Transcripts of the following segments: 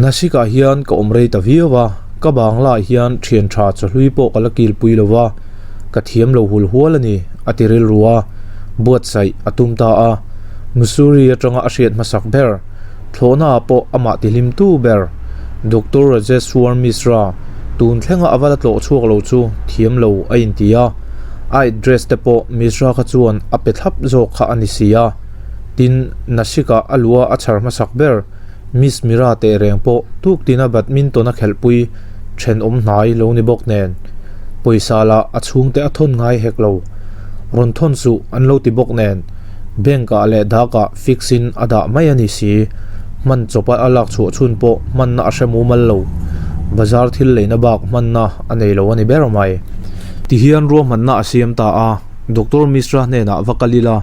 Nasik-ah hian ka awm rei ta viau a, ka banglaah hian thian tha chawhlui pawh ka la kilpui lo va, ka thiam lo hul hual a ni, a ti rilru a, buatsaih a tum ta a. Mussoorie atanga a hriat hmasak ber, thlawhnaah pawh amah tihlimtu ber, Doctor Rajeshwar Mishra, tun thlenga a va la tlawh chhuak lo chu thiam lo a inti a, a address te pawh Mishra kha chuan a pe thlap zawk kha a ni si a. Tin, Nashik-ah a luh a a chhar hmasak ber, Miss Mira teh reng pawh tuktina badminton a khelhpui thenawm hnai lo ni bawk nen, pawisa lah a chhungte a thawn ngai hek lo. Rawn thawn suh an lo ti bawk nen, bank-ah leh dak-ah fix-in a dah mai a ni si. Hman chawpa a lak chhuah chhun pawh hmanna a hre mumal lo. Bazar thil leina bak hmanna a nei lo a ni ber mai. Tihian ruahmanna a siam ta a. Doctor Mishra hnenah va kal ila,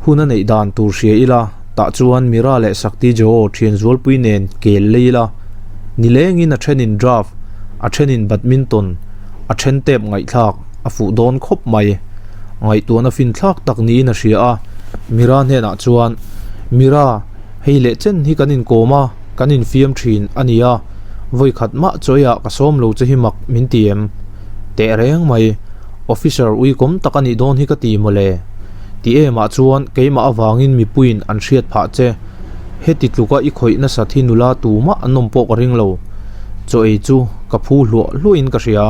hun a neih dan tur hria ila, tah chuan Mira leh Sakti Joe thian zualpui nen kel lei ila. Nilengin a thenin draft, a thenin badminton, a then tep ngaihthlak a fuh dawn khawp mai. Ngaihtuahna finthlak tak niin a hria a, Mira hnenah chuan, Mira, hei leh chen hi kan inkawm a, kan infiam thin a nia, vawikhat mah chawiah ka sawm lo che hi mak min ti em? Teh reng mai. Officer uikawm tak a nih dawn hi ka ti mawle. Ti emah chuan keimah avangin mipuiin an hriat phah che. Heti tluka i khawih nasat hi nula tumah an awm pawh ka ring lo. Chaw ei chu ka phu hluah hluahin ka hria.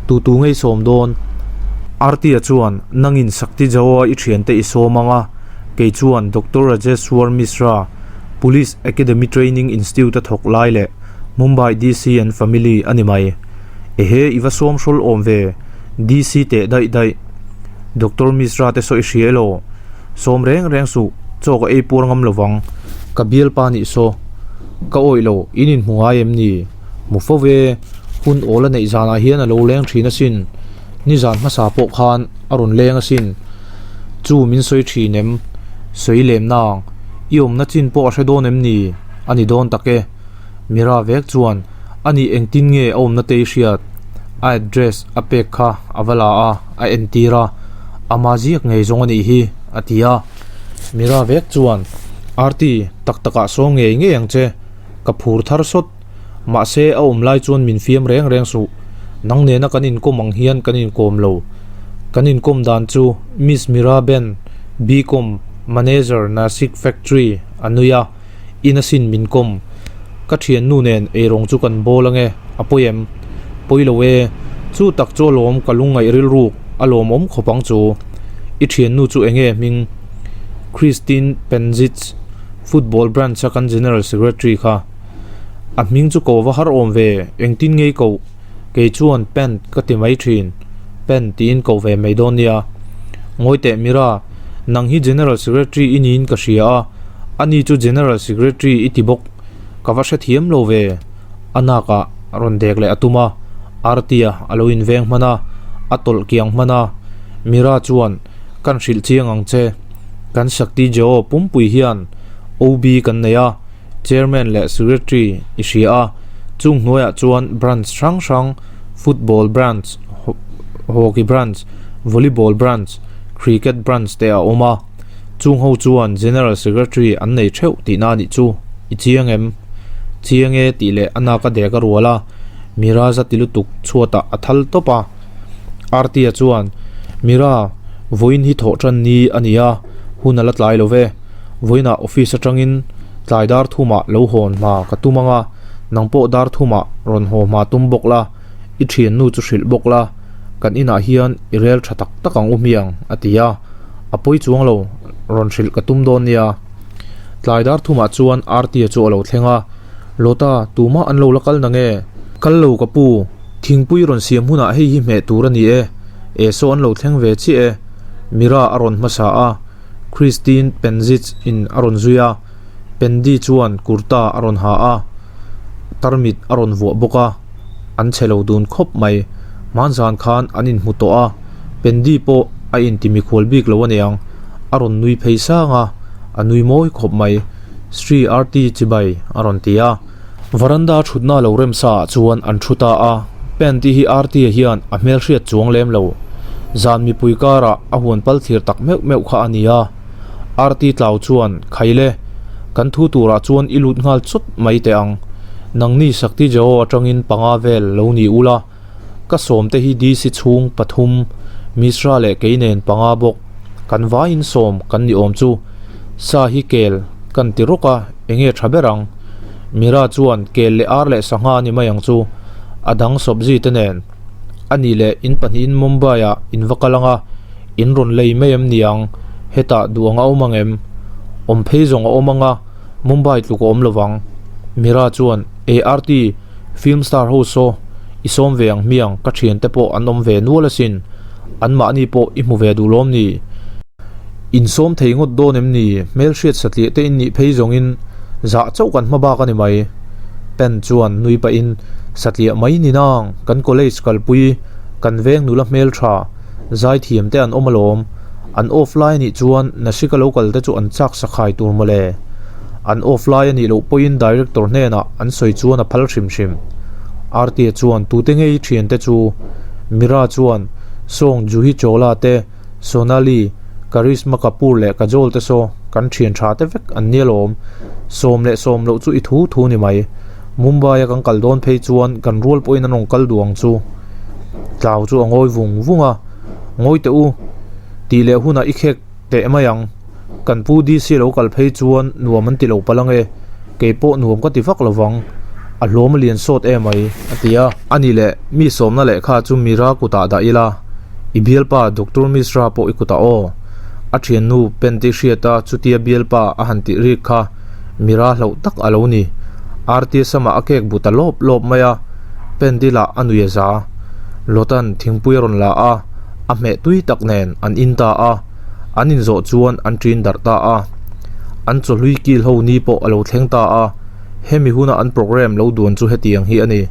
Tu tu ngei sawm dawn? Artia chuan nangin Sakti Jawa i thiante i sawm ang a, kei chuan Doctor Rajeshwar Mishra, Police Academy Training Institute a thawk lai leh Mumbai DC and family a ni mai. Ehe i va sawm hrawl awm ve, DC teh daih daih. Doctor Mishra te saw i hria elaw? Sawm reng reng suh, chaw ka ei puar ngam lovang. Ka bialpa nih saw. Ka awih lo, in inhmu ngai em ni? Hmu fo ve, hun awl a neih zanah hian a lo leng thin asin. Nizan hmasa pawh khan a rawn leng asin. Chu min sawi thin em? Sawi lem nang. I awmna chin pawh a hre dawn em ni? A ni dawn tak e. Mira vek chuan a nih engtin nge a awmna te i hriat? A address a pek kha a va la a, a entir a, ama ziak ngei zawng a nih hi, a ti a. Mira vek chuan, Arti, tak takah saw ngei ngei ang che, ka phur thar sawt. Mahse a awm lai chuan min fiam reng reng suh, nang nena kan inkawm ang hian kan inkawm lo. Kan inkawm dan chu Miss Mira Ben, Bcom, Manager, Nasik Factory, a nui a. In asin min kawm. Ka thiannu nen eirawng chu kan bawl ange, a pawi em? Pawi lo e, chu tak chu alawm ka lungngaih rilruk a lawmawm khawp ang chu. I thiannu chu enge hming? Christine Penzitz, Football branch a kan General Secretary kha. A hming chu ko va har awm ve, engtin ngei koh? Kei chuan Pen ka ti mai thin. Pen tiin koh ve mai dawn nia. Ngawi teh Mira, nang hi General Secretary i niin ka hria a, ani chu General Secretary i ti bawk. Ka va hrethiam lo ve. A nakah rawn dek leh a tum a, Artia a lo inveng hman a, a tawlh kiang hman a. Mira chuan, Kan hrilh chiang ang che. Kan Shakti Jeo pumpui hian OB kan nei a. Chairman leh Secretary i hria a, chung hnuaiah chuan branch hrang hrang, Football branch, Hockey branch, Volleyball branch, Cricket branch te a awm a. Chung ho chuan General Secretary an nei theuh tihna a nih chu. I chiang em? Chiang e tih leh a nak a dek a rual a, Miraza ti lutuk chhuatah a thal tawp a. Artia chuan, Mira, vawiin hi thawh tan ni a ni a, hun a la tlai lo ve. Vawiinah office atangin tlai dar thumah lo hawn hma ka tum ang a, nang pawh dar thumah rawn haw hma tum bawk la, i thiannu chu hrilh bawk la, kan inah hian i rel tha tak tak ang u hmiang, a ti a. A pawi chuang lo, rawn hrilh ka tum dawn nia. Tlai dar thumah chuan Artia chu a lo thleng a, Lawta, tumah an lo la kal na nge? Kal lo ka pu, thingpui rawn siam hunah hei hi hmeh tur a ni e, e saw an lo thleng ve chiah e, Mira a rawn hmasa a. Christine Penzitz in a rawn zui a, Pendy chuan kurta a rawn ha a, tarmit a rawn vuah bawk a, an che lo dun khawp mai. Hmanzan khan an inhmu tawh a, Pendy pawh a inti mikhual bik lo aniang, a rawn nui phei sang a, a nui mawi khawp mai. Sri Arti chibai a rawn ti a. Varanda thutna lo rem sa ah chuan an thu ta a, Penty hi Arti-a hian a hmelhriat chuang lem lo. Zan mipui karah a huan pal thlir tak meuh meuh kha a ni a. Arti tlau chuan, Khaile, kan thu turah chuan i lut nghal chawt mai teh ang. Nangni Sakti Jao atangin panga vel lo ni ula, ka sawmte hi DC chhung pathum, Mishra leh kei nen panga bawk, kan vaiin sawm kan ni awm chu. Sa hi kel kan ti rawk a, enge tha ber ang? Mira chuan kel leh ar leh sangha a ni mai ang chu, a dang sawpzi te nen. A nih leh in pahnihin Mumbai ah in va kal ang a, in rawn lei mai em ni ang? Hetah duh ang a awm ang em? Awm phei zawng a awm ang a, Mumbai tluk a awm lo vang. Mira chuan, ART, film star ho saw, i sawm ve ang hmiang, ka thiante pawh an awm ve nual asin. Anmahni pawh i hmu ve duh lawm ni? Insawm thei ngawt dawn em ni? Hmelhriat satliah te in nih phei zawngin zah chauh kan hma bak a ni mai. Pen chuan nui pahin, Satliah mai ni nang, kan college kalpui, kan veng nula hmeltha, zaithiam te an awm alawm. An off lai anih chuan Nashik a lo kal te chu an chak sakhai tur mawle. An off lai anih loh pawhin director hnenah an sawi chuan a phal hrim hrim. Artie chuan tute ngei thiante chu? Mira chuan, Song Juhi Chawla te, Sonali, Karisma Kapoor leh Kajol te saw kan thian tha te vek an nia lawm. Sawm leh sawm loh chu i thu thu ni mai. Mumbai a kan kal dawn phei chuan kan rual pawhin an rawn kal duh ang chu. Tlau chu a ngawi vung vung a, Ngawi teh u, tih leh hunah i khek teh mai ang. Kan pu DC lo kal phei chuan nuam an ti lo palh ange, kei pawh nuam ka ti vak lo vang, a hlawm a lian sawt em mai, a ti a. A nih leh, mi sawmna lehkha chu Mira kutah dah ila, i bialpa Doctor Mishra pawh i kutah aw. A thiannu Penti hriata chutia bialpa a han tih rik kha Mira hlauh tak a lo ni. Arti samah a kek bu ta lawp lawp mai a, Penti lah a nui a za. Lotan thingpui a rawn la a, a hmeh tui tak nen an in ta a. An inzawh chuan an ṭin darh ta a. An chawhlui kil ho ni pawh a lo thleng ta a. Hemi huna an programme lo duan chu hetiang hi a ni.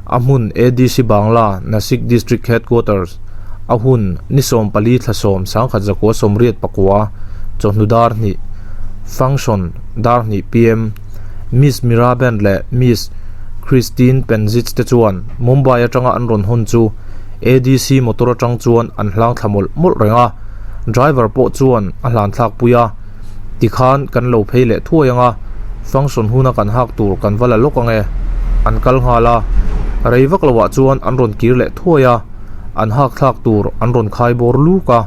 A hmun ADC Bangla, Nasik District Headquarters, a hun ni 14 thla sawm 1989, chawhnu dar hnih, Function dar hnih pm, Miss Mira Band leh Miss Christine Penzitz te chuan Mumbai atanga an rawn hawn chu ADC motor atang chuan an hlang thla mawlh mawlh reng a, driver pawh chuan a hlan thlak pui a, tikhan kan lo phei leh thuai ang a, function huna kan hak tur kan va la lawk ang e, an kal nghal a, rei vak loah chuan an rawn kir leh thuai a, an hak thlak tur an rawn khai bawr luk a,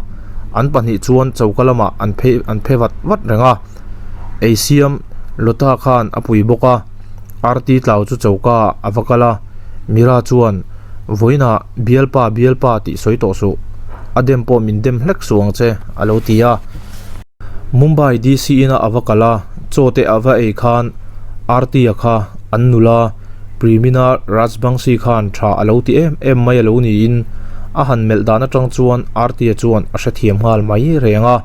an pahnih chuan choka lamah an phei an phe vat vat reng a, eisiam Lota khan a pui bawk a, Arti tlau chu choka ah a va kal a, Mira chuan. Vawiinah bialpa bialpa tih sawi tawh suh, a dem pawh min dem hlek suh ang che, a lo ti a. Mumbai DC ina a va kal a, chaw te a va ei khan Aarti-a kha an nula Primina Rajbangshi khan tha a lo ti em em mai a lo niin a han melh dan atang chuan Aarti-a chuan a hrethiam nghal mai reng a.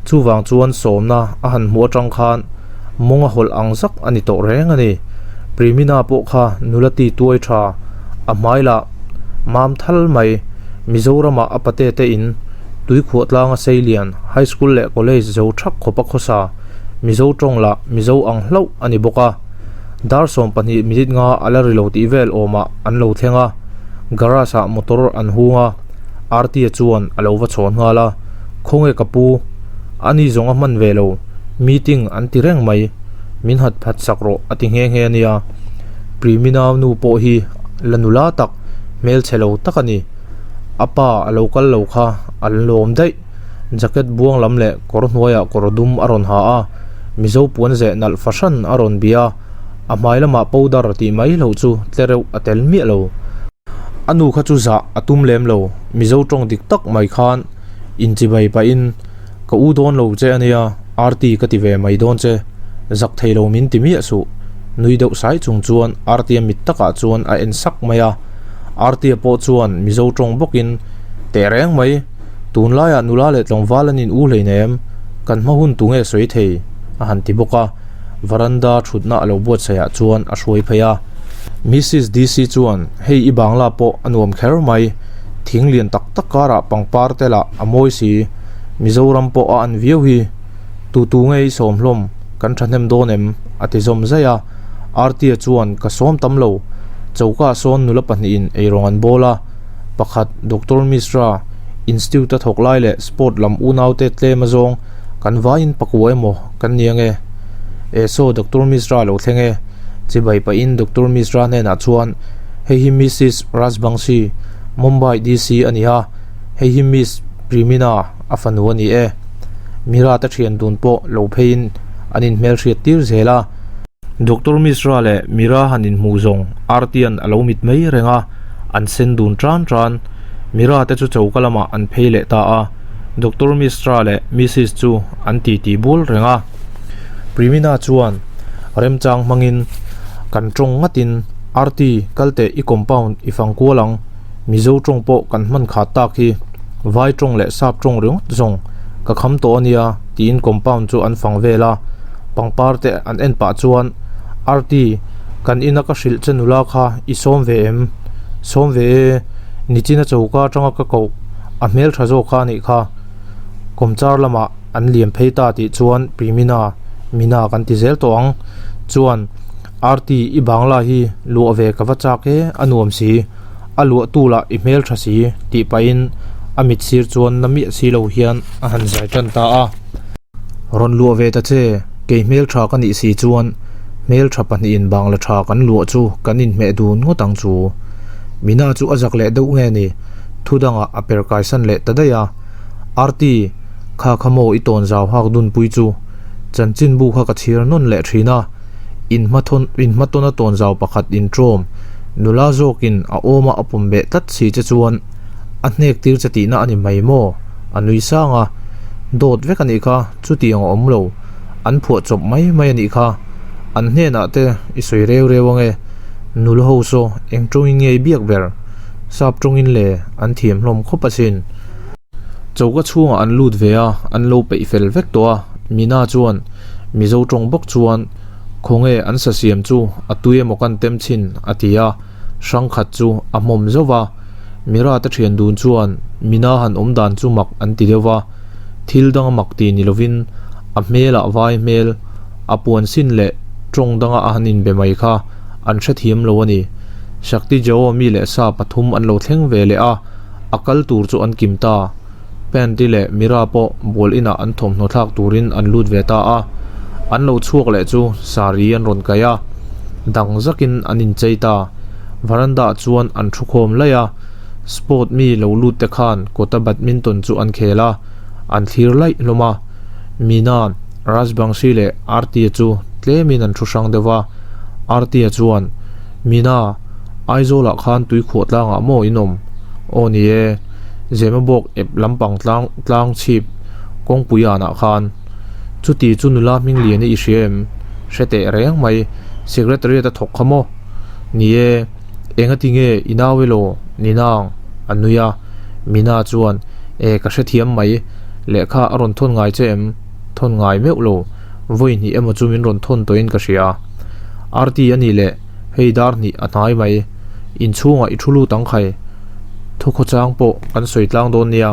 Chuvang chuan sawmna a han hmuh atang khan Mawng a hawlh ang zak a ni tawh reng a ni. Primina pawh kha nula ti tuai tha, a hmai lah mam thal mai. Mizoramah a pate te in Tuikhuah tlanga Seilian High School leh College zo thak khawp a khawsa, Mizo tawng lah Mizo ang hlauh a ni bawk a. Dar 12 minute nga a la ri lo tih vel awmah an lo thleng a, garage ah motor an hung a, Artie chuan a lo va chhawn nghal a, Khawnge ka pu? A ni zawng a hman ve lo, meeting an ti reng mai, min hat phat sak rawh a ti nghe nghe a nia. Primi nau nu pawh hi la nula tak, hmelchhe lo tak a ni. A pa a lo kal lo kha an lawm daih, jacket buang lam leh kawr hnuaiah kawr dum a rawn ha a, Mizo puan zeh nalh fahran a rawn bia a, a hmai lamah powder tih mai loh chu tle reuh a tel miah lo. A nu kha chu zah a tum lem lo, Mizo tawng dik tak mai khan inchibai pahin Ka u dawn lo che a nia, Arti ka ti ve mai dawn che, zak thei lo min ti miah suh. Nui deuh sai chung chuan Artia mit takah chuan a en sak mai a. Artia pawh chuan Mizo tawng bawkin, Teh reng mai, tunlaiah nula leh tlangval an in u hleinem, kan hma hun tunge sawi thei? a han ti bawk a, varanda thutna a lo buatsaihah chuan a hruai phei a. Mrs DC chuan, Hei i bangla pawh a nuam kher mai, thing lian tak tak karah pangpar te lah a mawi si, Mizoram pawh a an viau hi. Tu tu nge i sawm hlawm, kan thahnem dawn em? a ti zawm zaih a. Artia chuan, Ka sawm tam lo. Choka sawn nula pahnihin eirawng an bawl a. Pakhat, Doctor Mishra, Institute a thawk lai leh sport lam unaute tlem azawng kan vaiin pakua emaw kan ni ange. E saw Doctor Mishra lo thleng e. Chibai pahin Doctor Mishra hnenah chuan, Hei hi Missis Rajbangshi, Mumbai DC a ni a, hei hi Miss Primina a fanu a ni e. Mira te thian dun pawh lo pheiin an inhmelhriat tir zel a. Doctor Mishra leh Mira han inhmuh zawng Artian a lo mit mai reng a, an sen dun tan tan. Mira te chu choka lamah an phei leh ta a, Doctor Mishra leh Missis chu an titi bul reng a. Primina chuan remchang hmangin kan tawng ngatin Arti kal teh i compound i fang kual ang, Mizo tawng pawh kan hman khat tak hi Vai tawng leh Sap tawng ringawt zawng ka kham tawh a nia tiin compound chu an fang vel a, pangpar te an en pah chuan Arti kan ina ka hrilh che nula kha i sawm ve em? Sawm ve e, nichina choka atanga ka koh a hmeltha zawk kha a nih kha kawmchar lamah an liam phei ta tih chuan Primina Mina kan ti zel tawh ang chuan Arti i bangla hi luah ve ka va chak e a nuam si a luah tu lah i hmel tha si tih pahin a mit sir chuan na miah si lo hian a han zai tan ta a. Rawn luah ve ta che kei hmel tha ka nih si chuan hmel tha pahnihin bangla tha kan luah chu kan inhmeh dun ngawt ang chu. Mina chu a zak leh deuh nge ni thu dangah a per kaisan leh ta daih a. Arti, kha kha maw i tawn zau hak dunpui chu? Chanchinbu kha ka chhir nawn leh thin a, inhmathawn inhmatawna tawn zau pakhat intrawm nula zawkin a awma a pawm beh tlat si che chuan a hnek tir che tihna a ni mai maw? A nui sang a, dawt vek a nih kha, chutiang a awm lo, an phuah chawp mai mai a nih kha, an hnenah te i sawi reu reu ange, nula ho saw eng tawngin nge i biak ber? Sap tawngin le an thiam hlawm khawp asin. Choka chhungah an lut ve a, an lo peih fel vek tawh a, Mina chuan Mizo tawng bawk chuan Khawnge an sa siam chu a tui emaw kan tem chhin a ti a, hrang khat chu a hmawm zauh va. Mira te thian dun chuan Mina han awm dan chu mak an ti deuh va, thil dang a mak ti ni lovin a hmelah vai hmel, a puan sin leh tawng danga a han inbe mai kha an hrethiam lo a ni. Shakti Jao mi leh sa pathum an lo thleng ve leh a. A kal tur chu an kim ta. Panty leh Mira pawh bual inah an thawmhnaw thlak turin an lut ve ta a. An lo chhuak leh chu saree an rawn kaih a, dang zakin an inchei ta. Veranda ah chuan an thu khawm laih a, sport mi lo lut te khan kawta badminton chu an khel a, an thlir laih hlawm a. Mina, Rajbangshi leh Aarti-a chu tlemin an thu hrang deuh va. Aarti-a chuan, Mina, Aizawlah khan tuikhuah tlangah maw in awm? Aw ni e, Zemabawk ep lampang tlang tlang chhip kawngpui anah khan. Chuti chu nula hming lian i hria em? Hre teh reng mai, Secretariat a thawk kha maw? Ni e, enga ti nge i nau elaw ni nang? A nui a, Mina chuan, E ka hrethiam mai, lehkha a rawn thawn ngai che em? Thawn ngai meuh lo, vawi hnih emaw chu min rawn thawn tawhin ka hria. Arti a nih leh. Hei dar hnih a hnai mai. Inchhungah i thu lut ang khai. Thukhawchang pawh kan sawi tlang dawn nia.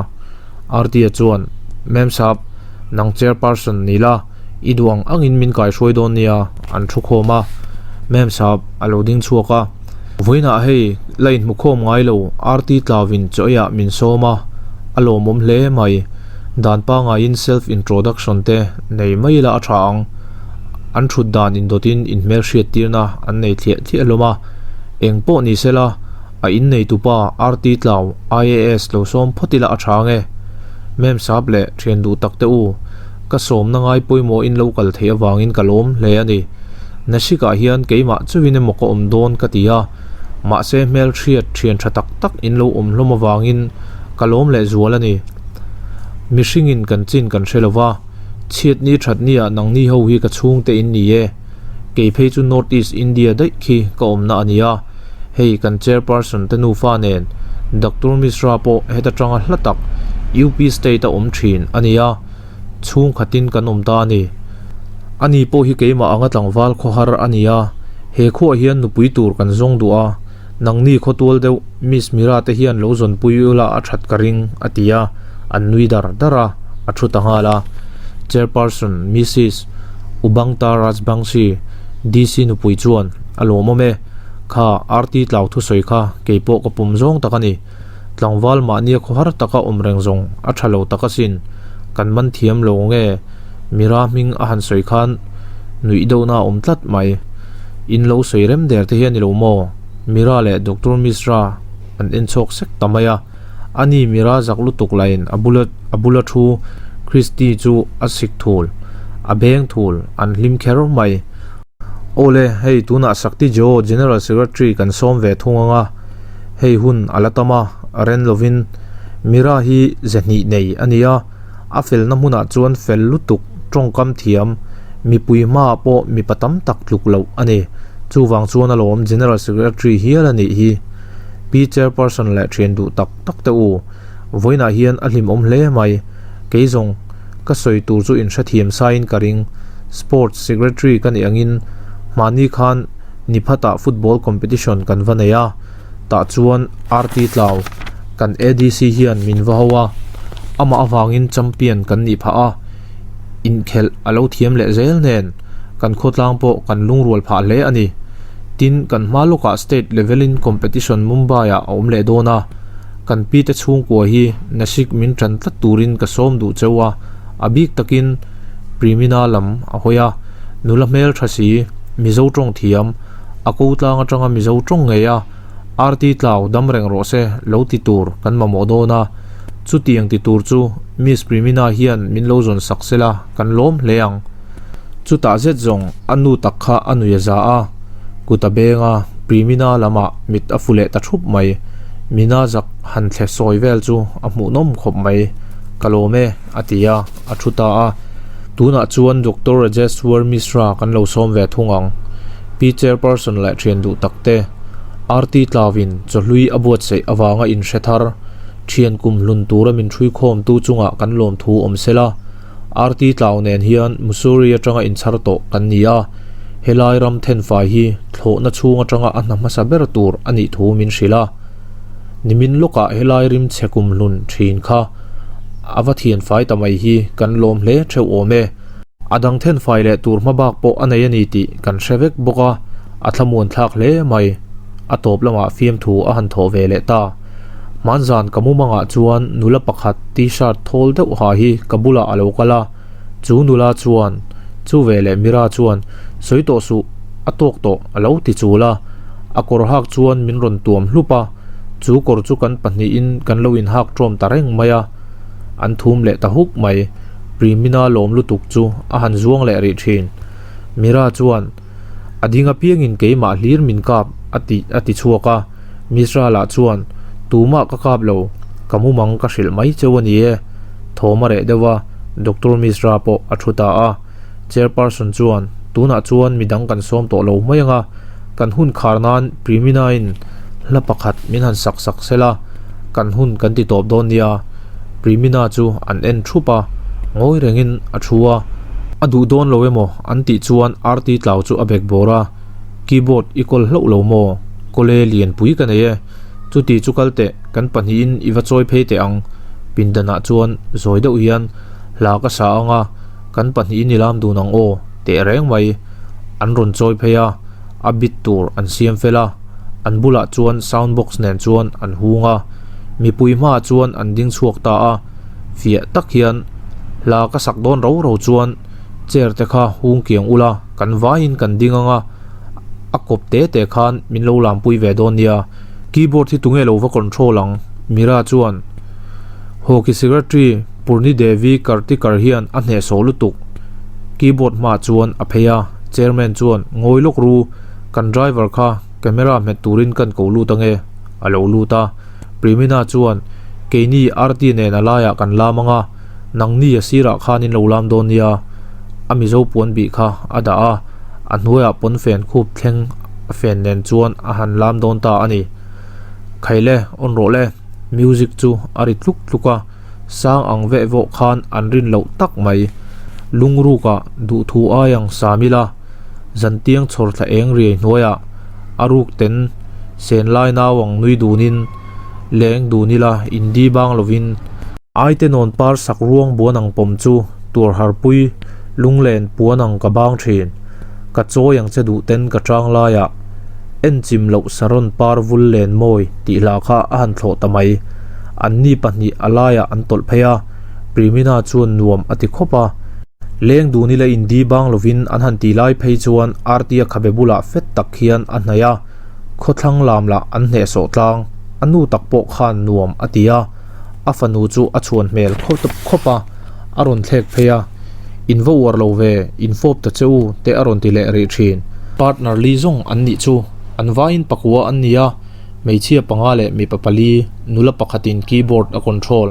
Artia chuan, Ma'am sahab, nang chairperson ni la, i duh ang angin min kaihruai dawn nia, an thu khawm a. Ma'am sahab a lo ding chhuak a. Vawiinah hei la inhmu khawm ngai lo, Arti tlauin chaw eiah min sawm a, a lawmawm hle mai. Dan pangaiin self introduction te nei mai ila a tha ang. An thut dan indawtin inhmelhriat tirna an nei thliah thliah hlawm a, eng pawh ni sela a inneitupa RT Tlau IAS lo sawm phawt ila a tha nge? Mem sap leh thian duh tak te u, ka sawmna ngai pawimawhin lo kal theih avangin ka lawm hle a ni. Nashik-ah hian keimah chauhin emaw ka awm dawn ka ti a, mahse hmelhriat thian tha tak tak in lo awm hlawm avangin ka lawm leh zual a ni. Mihringin kan chin kan hre lova. Chhiatni thatni ah nangni ho hi ka chhungte in ni e. Kei phei chu North East India daih khi ka awmna a nia. Hei kan chairperson te nufa nen Doctor Mishra pawh heta tanga hla tak UP state a awm thin a nia. Chhungkhatin kan awm ta a ni. Ani pawh hi keimah anga tlangval khawhar a nia. He khuah hian nupui tur kan zawng duh a. Nangni khawtual deuh Miss Mira te hian lo zawnpui ula a that ka ring, a ti a, an nui dar dar a, a thu ta nghal a. Chairperson Missis Ubangta Rajbangshi, DC nupui chuan, A lawmawm e, kha RT Tlau thusawi kha kei pawh ka pawm zawng tak a ni. Tlangval mahnia khawhar taka awm reng zawng a tha lo tak asin, kan man thiam lo nge Mira hming a han sawi khan nuih deuhna a awm tlat mai. In lo sawi rem der te hi a ni lo maw? Mira leh Doctor Mishra an en chhuak sek ta mai a. Ani Mira zak lutuk lahin a bula a bula thu Christy chu a sik thul, a beng thul, an hlim kher mai. Awle, hei tunah Sakti Jio General Secretary kan sawm ve thung ang a, hei hun a la tam a, ren lovin Mira hi ze hnih nei a ni a, a felna hmunah chuan fel lutuk tawngkam thiam, mipui hmaah pawh mipa tam tak tluk loh a ni. Chuvang chuan alawm General Secretary hial a nih hi. Pi Chairperson leh thian duh tak tak te u, vawiinah hian a hlimawm hle mai. Kei zawng ka sawi tur chu inhrethiam saiin ka ring. Sports Secretary ka nih angin hmahni khan Niphatah football competition kan va nei a, tah chuan RT Tlau kan ADC hian min va ho a, amah avangin champion kan nih phah a, inkhelh a lo thiam leh zel nen kan khawtlang pawh kan lungrual phah hle a ni. Tin, kan hma lawkah state level in competition Mumbai ah a awm leh dawn a, kan pi te chhungkua hi Nashik min tan tlat turin ka sawm duh cheu a, a bik takin Primina lam a hawi a, nula hmel tha si, Mizo tawng thiam, a ko tlang atanga Mizo tawng ngei a, RT Tlau dam reng rawh se lo ti tur kan mamawh dawn a, chutiang ti tur chu Miss Primina hian min lo zawn sak sela kan lawm hle ang. Chutah zet zawng a nu tak kha a nui a za a, kut a beng a, Primina lamah mit a fu leh ta thup mai. Mina zak han thle sawi vel chu a hmuhnawm khawp mai. Ka lawm e, a ti a, a thu ta a. Tunah chuan Doctor Rajeswar Mishra kan lo sawm ve thung ang. Pi Chairperson leh thian duh tak te, RT Tlawin chawhlui a buatsaih avanga inhre thar, thian kum hlun tura min hruikhawmtu chungah kan lawmthu awm sela. RT Tlau nen hian Mussoorie atanga inchhar tawh kan ni a, helai ram thenfai hi thlawhna chhung atanga a hna hmasa ber tur a nih thu min hrilh a. Nimin lawkah helai rim chhe kum hlun thin kha a va thianfai ta mai hi kan lawm hle theuh awm e. A dang thenfai leh tur hmabak pawh a nei a ni tih kan hre vek bawk a, a thlamuan thlak hle mai. A tawp lamah fiamthu a han thawh ve leh ta. Hmanzan ka mumangah chuan nula pakhat t-shirt thawl deuh ha hi ka bulah a lo kal a, chu nula chuan, Chu ve leh Mira chuan, Sawi tawh suh, a tawk tawh, a lo ti chul a. A kawr hak chuan min rawn tuam hlup a, chu kawr chu kan pahnihin kan lo inhak ṭawm ta reng mai a. An thum leh ta huk mai, Primina lawm lutuk chu a han zuang leh rih ṭhin. Mira chuan, A ding apiangin keimah hlir min kap, a ti a ti chhuak a. Mishra lah chuan, Tumah ka kap lo, ka mumang ka hrilh mai cheu a ni e. Thawm a reh deuh a, Doctor Mishra pawh a thu ta a. Chairperson chuan, Tunah chuan midang kan sawm tawh lo mai ang a, kan hun khar nan Primina-in hla pakhat min han sak sak sel a, kan hun kan ti tawp dawn nia. Primina chu an en thup a, ngawi rengin a thu a. A duh dawn lo emaw an tih chuan RT Tlau chu a bek bawr a. Keyboard i kawl hlauh lo maw? Kawle lianpui ka nei e. Chuti chu kal teh, kan pahnihin i va chawi phei teh ang. Pindanah chuan zawi deuh hian hla ka sa ang a, kan pahnihin i lam dun ang aw, teh reng mai. An rawn chawi phei a, a bit tur an siam fel a, an bulah chuan sound box nen chuan an hung a. Mipui hmaah chuan an ding chhuak ta a, fiah tak hian hla ka sak dawn ro ro chuan chair te kha hung kiang ula kan vaiin kan ding ang a, a kawp te te khan min lo lampui ve dawn nia. Keyboard hi tunge lo va control ang? Mira chuan Hockey Secretary Purni Devi Kartikar hian a hnehsawh lutuk. Keyboard hmaah chuan a phei a, Chairman chuan ngawi lawk ru, kan driver kha camera hmet turin kan ko lut ange, a lo lut a. Primina chuan keini RT nen a laiah kan lam ang a, Nangni a sirah khan in lo lam dawn nia, a Mizo puan bih kha a dah a, a hnuaiah pawnfen khup thleng a fen nen chuan a han lam dawn ta a ni. Khaile, awn rawh le, music chu a ri tluk tluk a, sang ang veh vawh khan an rin loh tak mai. Lungrukah duhthu ai ang sam ila, zantiang chhawr thla eng riai hnuaiah a ruk ten sen lai nau ang nui dunin leng dun ila indi bang lovin, Aite nawn par sak ruang buan ang pawm chu tur harpui lunglen puan ang ka bang thin. Ka chawi ang che duh ten ka tang laiah en chim loh saron par vul len mawi tih hla kha a han thlawh ta mai. Anni pahnih a laiah an tawlh phei a, Primina chuan nuam a ti khawp a. Leng dun ila indi bang lovin an han ti lai phei chuan Artia khabe bulah fet tak hian a hnaih a, khawthlang lam lah an hnehsawh tlang. A nu tak pawh khan nuam a ti a, a fanu chu a chhuan hmel khawp a, a rawn thlek phei a, In va uar lo ve, in fawp ta che u te a rawn ti leh rih thin. Partner li zawng an nih chu, an vaiin pakua an ni a, hmeichhia panga leh mipa pali, nula pakhatin keyboard a control.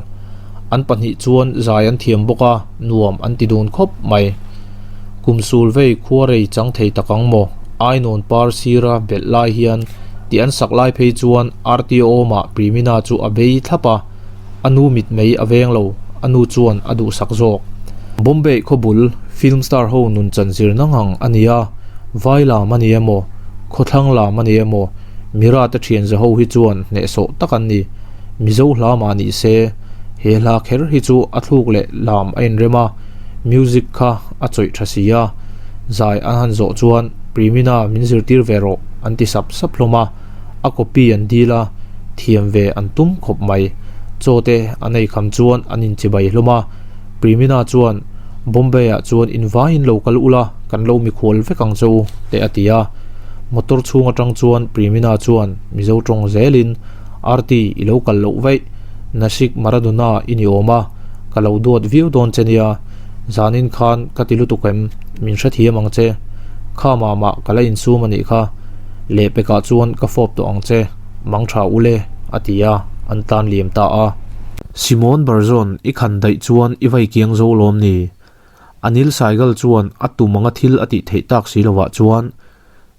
An pahnih chuan zai an thiam bawk a, nuam an ti dun khawp mai. Kum sul vei khua rei chang thei tak ang maw? Ainawn par sira belh lai hian tih an sak lai phei chuan RTO mah Primina chu a bei thlap a, a nu mit mai a veng lo, a nu chuan a duhsak zawk. Bombay khawbul film star ho nun chan zirna ngang a ni a, vai lam a ni emaw, khawthlang lam a ni emaw, Mira te thian za ho hi chuan hnehsawh tak an ni. Mizo hla mah ni se, he hla kher hi chu a thluk leh lam a inrem a, music kha a chawih tha si a. Zai an han zawh chuan Primina min zirtir ve rawh an ti sap sap hlawm a, a copy an dil a, thiam ve an tum khawp mai. Chaw te an ei kham chuan an inchibai hlawm a, Primina chuan Bombay ah chuan invaiin lo kal ula, kan lo mikhual vek ang che u te a ti a. Motor chhung atang chuan Primina chuan Mizo tawng zelin Arti i lo kal loh vaih, Nashik Maradona i ni awm a, ka lo duat viau dawn che nia, zanin khan ka ti lutuk em, min hrethiam ang che, kha mah mah ka la insum a nih kha, lehpekah chuan ka fawp tawh ang che, mang tha ule a ti a, an tlan liam ta a. Simon Barzon i khan daih chuan i vai kiang zo lawm ni? Anil Saigal chuan a tum anga thil a tih theih tak si lovah chuan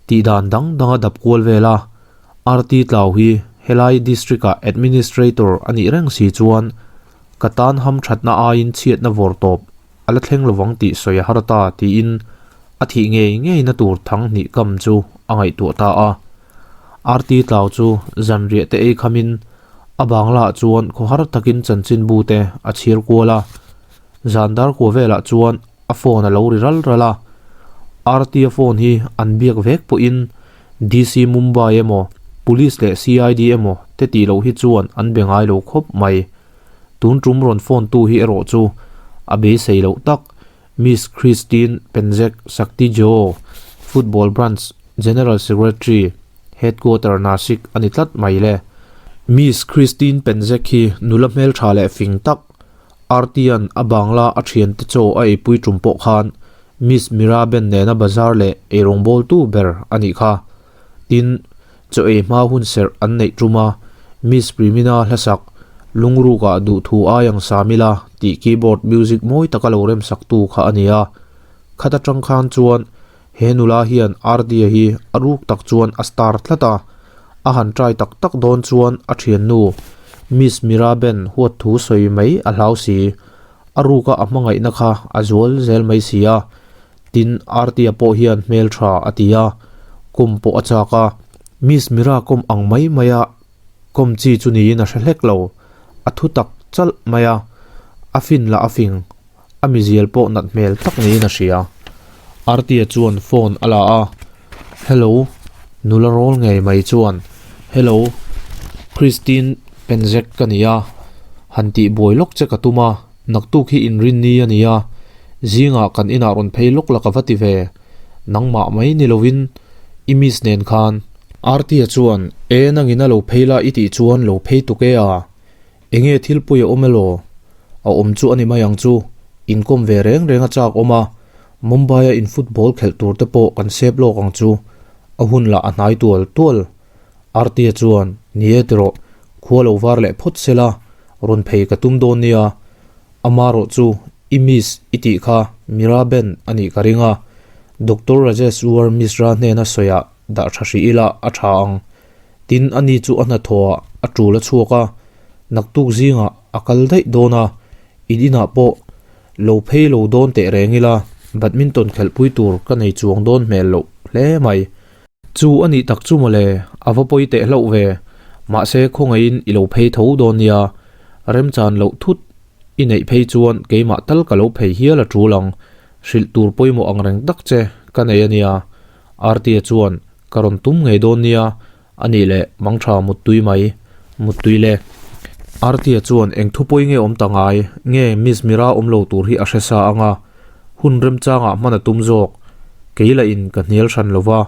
tih dan dang dang a dap kual vel a, RT Tlau hi helai District ah Administrator a nih reng si chuan ka tan ham thatna aiin chhiatna vawr tawp a la thleng lovang tih sawi a har ta tiin a thih ngei ngei na tur thang hnih kam chu a ngaihtuah ta a. RT Tlau chu zanriah te ei khamin a bangla ah chuan khawhar takin chanchinbu te a chhir kual a. Zan dar kua velah chuan a phone a lo ri ral ral a, RT-a phone hi an biak vek pawhin DC Mumbai emaw, Police leh CID emaw te tih loh hi chuan an be ngai lo khawp mai. Tun tum rawn phone tu hi erawh chu a beisei loh tak Miss Christine Penzek Saktijo, Football Branch General Secretary, Headquarter Nashik a ni tlat mai le. Miss Christine Penzek hi nula hmeltha leh fing tak Artian a bangla a thiante chaw a eipui tum pawh khan Miss Miraben nena bazar leh eirawngbawltu ber a nih kha. Tin, chaw ei hma hun serh an neih tum a, Miss Primina hlasak Lungrukah duhthu ai ang sam ila tih keyboard music mawi taka lo remsaktu kha a ni a. Khat atang khan chuan He nula hian Ardia hi a ruk tak chuan a star tlat a, a han try tak tak dawn chuan a thiannu Miss Miraben huat thu sawi mai a hlau si. A ruka a hmangaihna kha a zual zel mai si a, tin Artia pawh hian hmel tha a ti a, kawm pawh a chak a. Miss Mira kawm ang mai mai a kawm chi chu niin a hre hlek lo, a thu tak chalh mai a, a fin lah a fing. A mizial pawh nat hmel tak niin a hria. Artia chuan phone a la a, Hello, nula rawl ngei mai chuan, Hello, Christine Penzek ka ni a, han tih buai lawk che ka tum a, naktuk hi inrinni a ni a, zingah kan inah rawn phei lawk la ka va ti ve, nangmah mai ni lovin i miss nen khan. Artia chuan, E nangin a lo phei la i tih chuan lo phei tuk e a, Enge thil pawi a awm elaw? A awm chu a ni mai ang chu. Inkawm ve reng reng a chak awm a, Mumbai-a in football khelh tur te pawh kan sep lawk ang chu. A hun lah a hnai tual tual. Artia chuan, Ni e tirawh, khua lo var leh phawt se la, rawn phei ka tum dawn nia. Amarawh chu i miss i tih kha Miraben a nih ka ring a, Doctor Rajesh Uar Mishra hnena sawiah dah tha hrih ila a tha ang. Tin, ani chu a hnathawhah a tul a chhuak a, naktuk zingah a kal daih dawn a, in inah pawh lo phei lo dawn teh reng ila, badminton khelhpui tur ka nei chuang dawn hmel loh hle mai. Chu a nih tak chu mawle, a va pawi teh hlauh ve, mahse khawngaihin i lo phei tho dawn nia, remchan loh thut i neih phei chuan keimah tal ka lo phei hial a tul ang, hrilh tur pawimawh ang reng tak che ka nei a nia, Artia chuan Ka rawn tum ngei dawn nia, a nih leh mangtha muttui mai, muttui le. Artia chuan eng thu pawi nge awm ta ngai, nge Miss Mira awm lo tur hi a hre sa ang a. Hun remchangah hman a tum zawk. Kei lah in ka hnial hran lo va,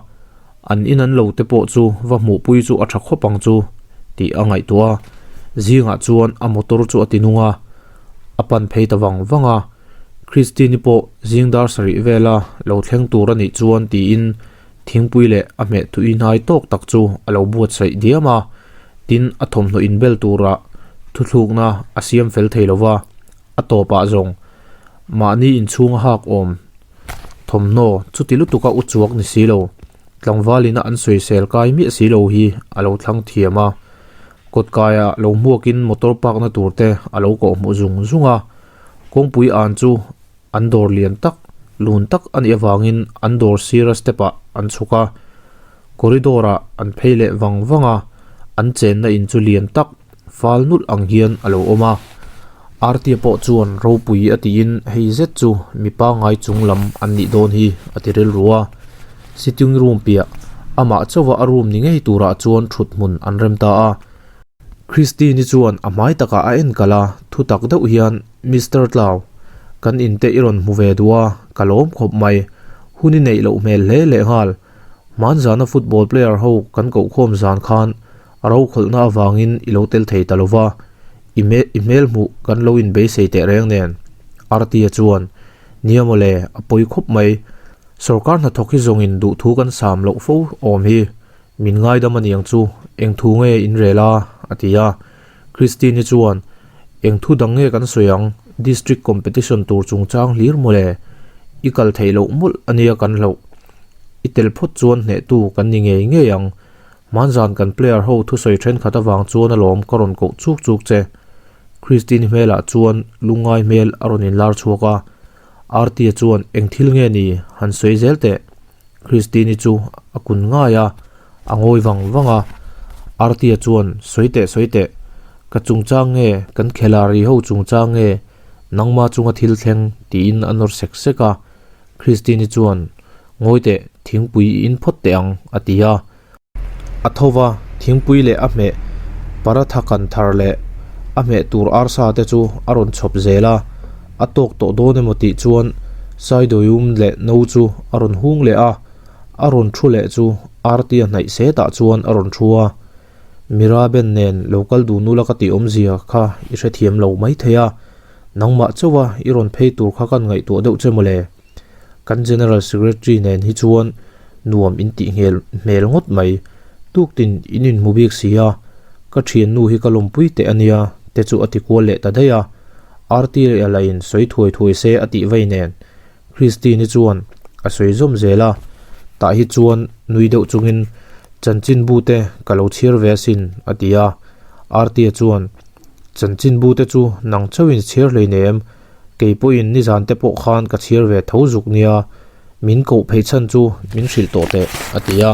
an in an lo te pawh chu va hmuhpui chu a tha khawp ang chu tih a ngaihtuah a. Zingah chuan a motor chu a ti nung a, a pan phei ta vang vang a. Christine-i pawh zing dar sarih vela lo thleng tur a nih chuan tiin thingpui leh a hmeh tui hnai tawk tak chu a lo buatsaih diam a. Tin, a thawmhnaw inbel turah thuthlukna a siam fel thei lo va. A tawpah zawng mahni inchhunga hak awm thawmhnaw chuti lutuka u chuak ni si lo, tlangvalina an sawisel kai miah si lo hi a lo thlang thiam a. Kawtkaia lo hmuakin motor park na tur te a lo kawhhmuh zung zung a. Kawngpui an chu an dawr lian tak, lun tak a nih avangin an dawr sira step ah an chhuk a. Corridor ah an phei leh vang vang a, an chenna in chu lian tak, fal nulh ang hian a lo awm a. Artia pawh chuan ropui a tiin hei zet chu mi pangngai chung lam an nih dawn hi a ti rilru a. Sitting room piah amah chauha a room ni ngei turah chuan thut hmun an rem ta a. Christine-i chuan a hmai takah a en kalh a, thutak deuh hian, Mister Tlau, kan in te i rawn hmu ve duh a, ka lawm khawp mai. Hun i neih loh hmel hle lehnghal. Hmanzana football player ho kan kohkhawm zan khan a rokhawlhna avangin i lo tel thei ta lo va, i i hmel hmuh kan lo inbeisei teh reng nen. Artia chuan, Nia mawle, a pawi khawp mai. Sorkar hnathawk hi zawngin duhthu kan sam loh fo awm hi. Min ngaidam aniang chu, eng thu nge in rel a? a ti a. Christine-i chuan, Eng thu dang nge kan sawi ang? District competition tur chungchang hlir mawle. I kal theih loh mawlh ania kan hlauh. I tel phawt chuan hnehtu kan ni ngei ngei ang. Hmanzan kan player ho thusawi thenkhat avang chuan alawm ka rawn koh chuk chuk che. Christine-i hmelah chuan lungngai hmel a rawn inlar chhuak a. Artie chuan, Eng thil nge ni? Han sawi zel teh. Christine-i chu a kun ngai a, a ngawi vang vang a. Artie chuan, Sawi teh, sawi teh. Ka chungchang nge, kan khelari ho chungchang nge, nangma chunga thil thleng, tiin a nawr sek sek a. Christine-i chuan, Ngawi teh, thingpui i in phawt teh ang, a ti a. A tho va, thingpui leh a hmeh paratha kan thar leh a hmeh tur arsa te chu a rawn chhawp zel a, a tawk tawh dawn emaw tih chuan Saidawium leh no chu a rawn hung leh a, a rawn thu leh chu Artia hnaih setah chuan a rawn thu a. Miraben nen lo kal dun ula ka tih awmzia kha i hrethiam lo maithei a, nangmah chauha i rawn phei tur kha kan ngaihtuah deuh che mawle. Kan General Secretary nen hi chuan nuam in tih nghel hmel ngawt mai. Tuktin in inhmu bik si a, ka thiannu hi ka lawmpui teh a nia te chu a ti kual leh ta daih a. RT a lain sawi thuai thuai se a tih vei nen Christine-i chuan a sawi zawm zel a, tah hi chuan nui deuh chungin chanchinbu te ka lo chhiar ve asin a ti a. RT-a chuan chanchinbu te chu nang chauhin chhiar hleinem Kei pawhin nizan te pawh khan ka chhiar ve tho zuk nia, min koh phei chhan chu min hrilh tawh teh, a ti a.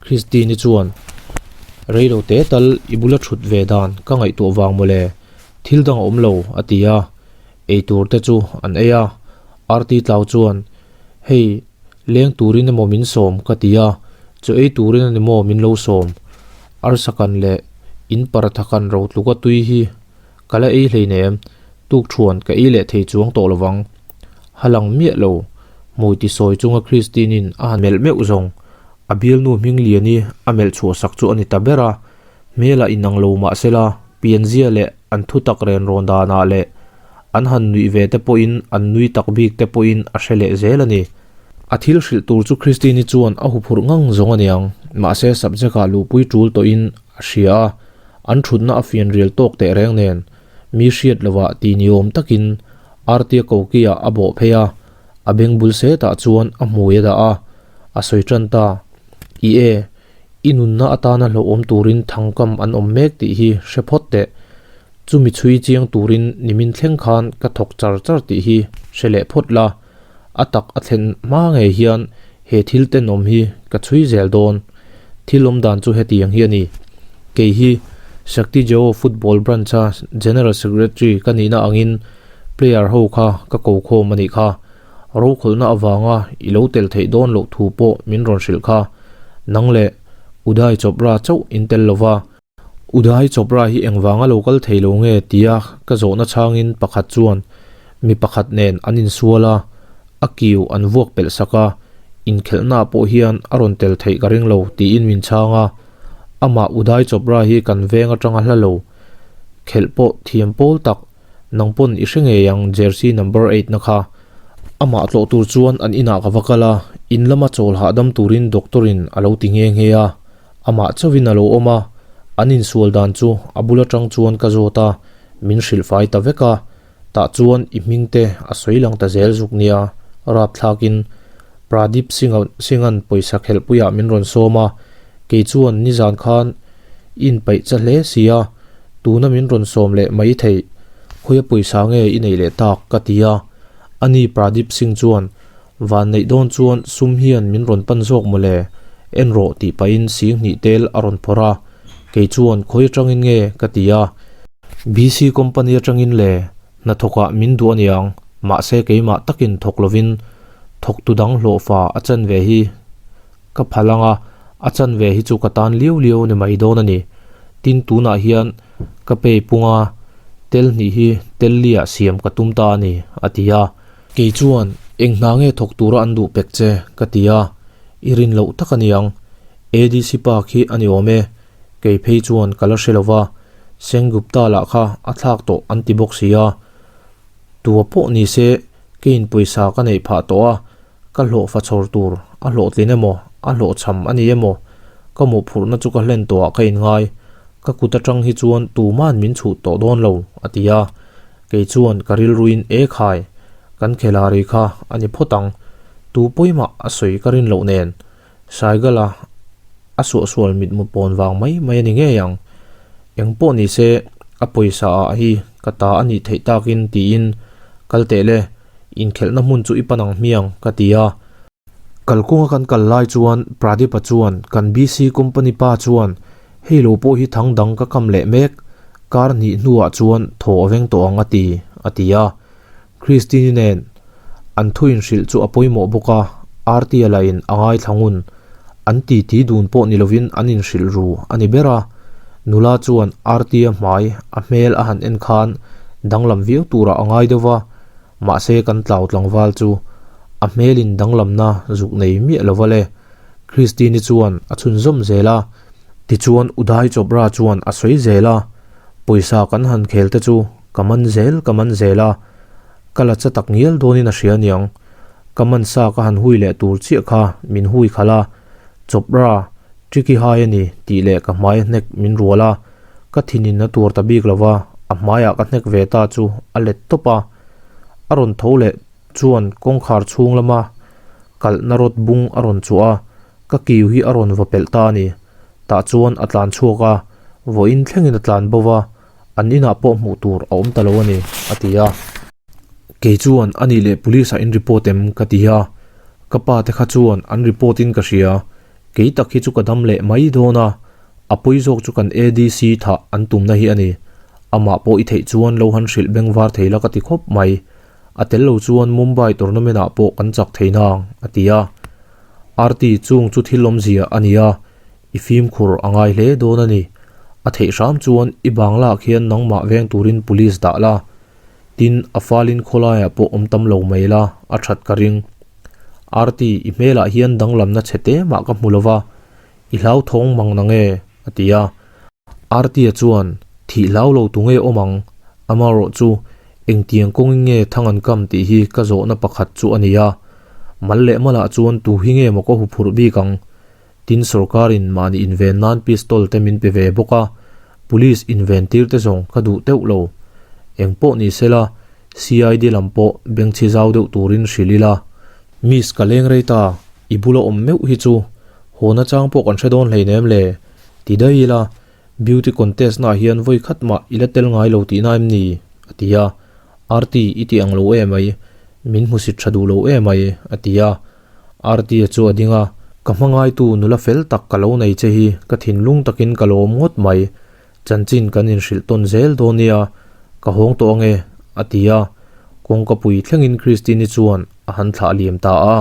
Christine-i chuan, Reilo te tal i bula thut ve dan ka ngaihtuah vang mawle, thil dang a awm lo, a ti a. Eitur te chu an ei a. Arti Tlau chuan, Hei, leng turin emaw min sawm ka ti a, chaw ei turin a ni maw min lo sawm? Arsa kan leh in paratha kan ro tluka tui hi Ka la ei hleinem, tukthuan ka ei leh thei chuang tawh lovang. Ha lang miah lo, hmui ti sawi chunga Christine-in a han melh meuh zawng. A bialnu hming liani a melh chhuah sak chu a ni ta ber a, hmelah inang lo mah sela, pianzia leh an thutak ren rawn danah leh an han nuih ve te pawhin an nui tak bik te pawhin a hre leh zel a ni. A thil hrilh tur chu Christine-i chuan a huphurh ngang zawng a niang, mahse subject-ah luhpui tul tawhin a hria a. An thutna a fian rial tawk teh reng nen, mi hriat lovah ti ni awm takin Artia kokiah a bawh phei a, a beng bul setah chuan a hmui a dah a, a sawi tan ta. I e, i nunna atana hlauhawm turin thangkam an awm mek tih hi hre phawt teh. Chumi chhui chiang turin nimin thleng khan ka thawk char char tih hi hre leh phawt la, a tak a thlen hma ngei hian he thil tenawm hi ka chhui zel dawn. Thil awm dan chu hetiang hi a ni. Kei hi Shakti Jeo Football Branch-a General Secretary ka nihna angin player ho kha ka ko khawm a nih kha. Rokhawlhna avanga i lo tel theih dawn loh thu pawh min rawn hrilh kha. Nang leh Uday Chopra chauh in tel lova. Uday Chopra hi engvanga lo kal thei lo nge tia ka zawhna chhangin pakhat chuan mi pakhat nen an insual a. A kiu an vuak pelh sak a, inkhelhnaah pawh hian a rawn tel theih ka ring lo tiin min chhang a. Amah Uday Chopra hi kan veng atanga hla lo. Khelh pawh thiam pawl tak, nang pawn i hre ngei ang jersey number eight na kha. Amah tlawh tur chuan an inah ka va kal a, in lama chawl hahdam turin doctor in a lo ti nghe nghe a. Amah chauhin a lo awm a, an insual dan chu a bul atang chuan ka zawt a, min hrilhfai ta vek a. Tah chuan i hming te a sawi lang ta zel zuk nia, rapthlakin Pradip Singh-a'n pawisa khelhpuiah min rawn sawm a, kei chuan nizan khan i inpaih cha hle si a, tuna min rawn sawm leh mai theih, khawia pawisa nge i neih leh tak ka ti a. Ani Pradip Singh chuan, Van neih dawn chuan sum hian min rawn pan zawk mawle, en rawh tih pahin sing hnih tel a rawn phawrh a, kei chuan khawi atangin nge ka ti a. BC company atangin le hnathawkah min duh aniang, mahse keimah takin thawk lovin thawktu dang hlawhfa a chan ve hi ka phal ang a, a chan ve hi chu ka tan liau liau ni mai dawn a ni. Tin tunah hian ka pay punga tel hnih hi tel liah siam ka tum ta a ni, a ti a. Kei chuan, Eng hna nge thawk tura an duh pek che? ka ti a, I rin loh tak a niang. ADC pa khi a ni awm e. Kei phei chuan ka la hre lo va, Sengupta lah kha a thlak tawh an ti bawk si a. Tua pawh ni se, keiin pawisa ka neih phah tawh a, ka hlawh fa chhawr tur a hlawhtlin emaw, a hlawhchham a ni emaw, ka mawhphurhna chu ka hlen tawhah ka inngai. Ka kut atang hi chuan tuma'n min chhuh tawh dawn lo, a ti a. Kei chuan ka rilruin e khai, kan khelari kha a ni phawt ang, tu pawimah a sawi ka rin loh nen, Saigala a suahsual mitmu pawn vang mai mai a ni ngei ang. Eng pawh ni se, a pawisa ah hi ka ta a nih theih takin tiin, Kal teh le, inkhelhna hmun chu i pan ang hmiang, ka ti a. Kalkawnga kan kal lai chuan Pradeep-a chuan kan BC company pa chuan hei lo pawh hi thang dang ka kam leh mek, kar hnih hnuah chuan thaw a veng tawh ang a ti, a ti a. Christine-i nen an thu inhrilh chu a pawimawh bawk a, Artie lahin a ngaithla ngun. An titi dun pawh ni lovin an inhrilh ru a ni ber a. Nula chuan Artie-a hmai a hmel a han en khan danglam viau turah a ngai deuh va, Mahse kan tlau tlangval chu a hmelin danglamna zuk nei miah lo va le. Christine-i chuan a chhunzawm zel a, tichuan Uday Chopra chuan a sawi zel a, Pawisa kan han khel te chu ka man zel ka man zel a, ka la cha tak ngial dawnin a hria aniang. Ka man sa ka han hui leh tur chiah kha min hui khalh a, Chopra, tricky hai a ni tih leh ka hmai a hnek min rual a, Ka thinin a tuar ta bik lo va, a hmaiah ka hnek ve ta chu a let tawp a. A rawn tho leh chuan kawngkhar chhung lama kalhna rawt bung a rawn chhuah a, ka kiu hi a rawn va pelh ta a ni. Tah chuan a tlan chhuak a, vawiin thlengin a tlan bo va, an inah pawh hmuh tur a awm ta lo a ni, a ti a. Kei chuan a nih leh police ah in report em? ka ti a, ka pa te kha chuan an report in ka hria, Kei tak hi chu ka dam leh mai dawn a, a pawi zawk chu kan ADC thah an tumna hi a ni. Amah pawh i theih chuan lo han hrilh beng var thei la ka ti khawp mai. A tel lo chuan Mumbai tournament ah pawh kan chak thei nang, a ti a. Aarti chung chu thil awmzia a ni a, i fimkhur a ngai hle dawn a ni. A theih hram chuan i bangla ah khian nangmah veng turin police dah la. Tin, a falin khawlaiah pawh awm tam lo mai la, a that ka ring. Aarti, i hmelah hian danglamna chhe te mah ka hmu lo va, i hlauthawng mang na nge? a ti a. Aarti-a chuan, Thih hlau lo tu nge awm ang? Amarawh chu, engtiang kawngin nge thang an kam tih hi ka zawhna pakhat chu a ni a. Mal leh malah chuan tu hi nge maw ka huphurh bik ang? Tin sorkarin mahni inven nan pistol te min pe ve bawk a, police inven tir te zawng ka duh teuh lo. Eng pawh ni sela, CID lam pawh bengchhi zau deuh turin hrilh ila. Miss ka leng rei ta, i bula awm meuh hi chu haw nachang pawh kan hre dawn hleinem le, ti daih ila, beauty contest naah hian vawi khat mah i la tel ngai lo tihna em ni? a ti a. Aarti i ti ang lo emai, min hmusit tha duh lo emai, a ti a. Artie chu a ding a, Ka hmangaitu nula fel tak ka lo nei che hi ka thinlung takin ka lawm ngawt mai. Chanchin kan inhrilh tawn zel dawn nia, ka hawng tawh ange, a ti a. Kawngka pui thlengin Christine-i chuan a han thlah liam ta a.